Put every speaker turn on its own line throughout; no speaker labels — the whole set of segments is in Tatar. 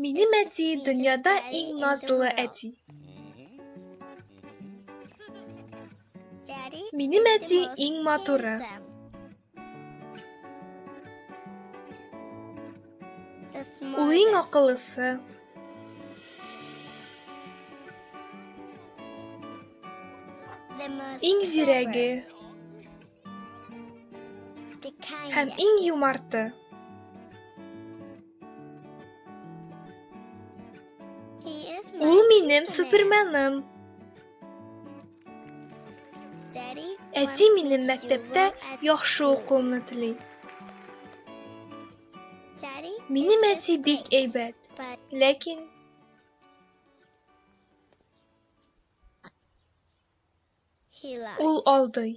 Минем әти дөньяда иң назлы әти. Минем әти иң матуры. Ул иң акыллысы. Иң зирәге. Һәм иң юмарты. Ул минем суперменым. Әти минем мәктәптә яхшы укуымны тели. Минем әти бик әйбәт, ләкин ул алдый.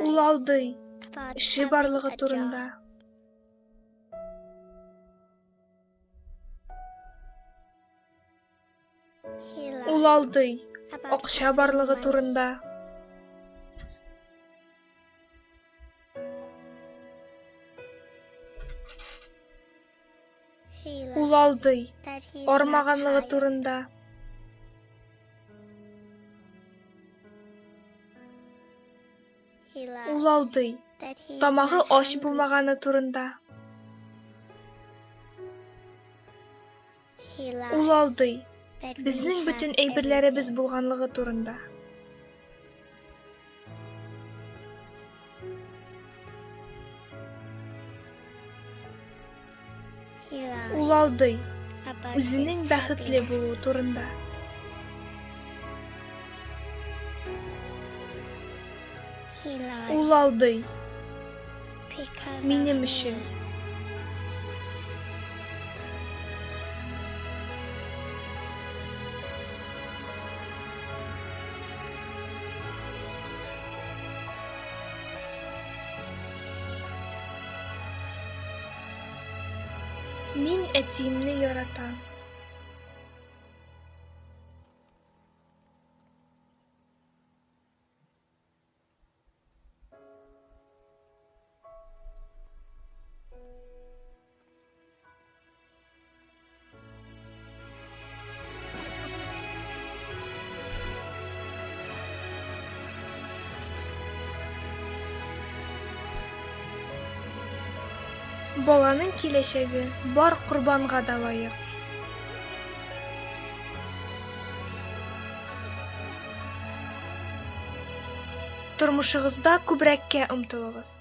Ул алдый, эше барлыгы турында. Ул алдый, акча барлыгы турында. Ул алдый, армаганлыгы турында. Ул алдый, тамагы ач булмаганы турында. Ул алдый, безнең бөтен әйберләребез булганлыгы турында. Ул алдый, үзенең бәхетле булуы турында. Ул алдый, минем өчен. Мин әтиемне яратам. Баланың киләчәге бар корбанга да лаек. Тормышыгызда күбрәккә омтылыгыз.